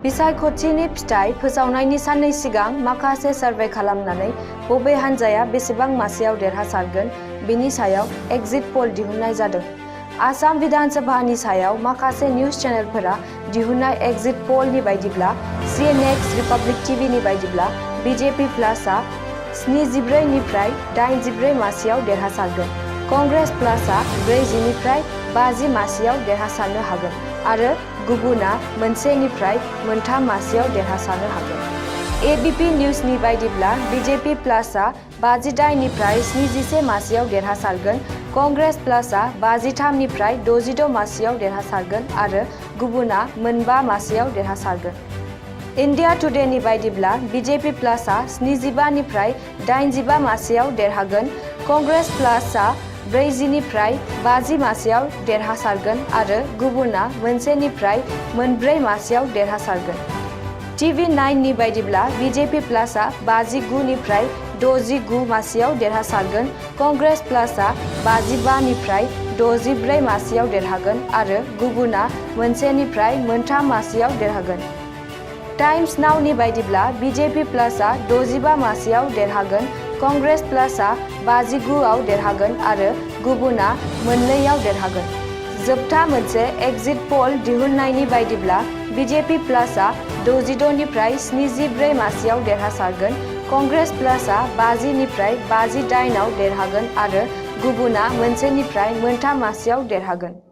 बिसायख'थिनि फिथाइ फोसावनायनि साननै सिगां माखासे सार्भे खालामनानै बबे हान्जाया बेसेबां मासियाव देरहासारगोन बेनि सायाव एग्जिट पल दिहुननाय जादों। आसाम विधानसभानि सायाव माखासे निउज चेनेलफोरा दिहुननाय एग्जिट पलनि बायदिब्ला CNX रिपाब्लिक टिभिनि बायदिब्ला BJP प्लासआ 74 निफ्राय 84 मासियाव देरहासारगोन। कंग्रेस प्लासआ 40 निफ्राय 50 मासियाव देरहासारनो हागोन आरो गुबुना 1 निफ्राय 3 मासियाव देरहासारनो हागोन। ABP निउजनि बायदिब्ला BJP प्लासआ 58 निफ्राय 76 मासियाव देरहासारगोन। कंग्रेस प्लासआ 53 निफ्राय 66 मासियाव देरहासारगोन आरो गुबुना 5 मासियाव देरहासारगोन। इंडिया टुडेनि बायदिब्ला BJP प्लासआ 75 निफ्राय 85 मासियाव देरहागोन। कंग्रेस प्लासआ 40 निफ्राय 50 मासियाव देरहासारगोन आरो गुबुना 1 निफ्राय 4 मासियाव देरहासारगोन। TV9 नि बायदिब्ला BJP प्लासआ 59 निफ्राय 69 मासियाव देरहासारगोन। कंग्रेस प्लासआ 55 निफ्राय 64 मासियाव देरहागोन आरो गुबुना 1 निफ्राय 3 मासियाव देरहागोन। टाइम्स नावनि बायदिब्ला BJP प्लासआ 65 मासियाव देरहागोन। कंग्रेस प्लासआ 59 आव देरहागोन आरो गुबुना 2 आव देरहागोन। जोबथा मोनसे एग्जिट पल दिहुननायनि बायदिब्ला BJP प्लासआ 66 निफ्राय 74 मासियाव देरहासारगोन। कंग्रेस प्लासआ 50 निफ्राय 58 आव देरहागोन आरो गुबुना 1 निफ्राय 3 मासियाव देरहागोन।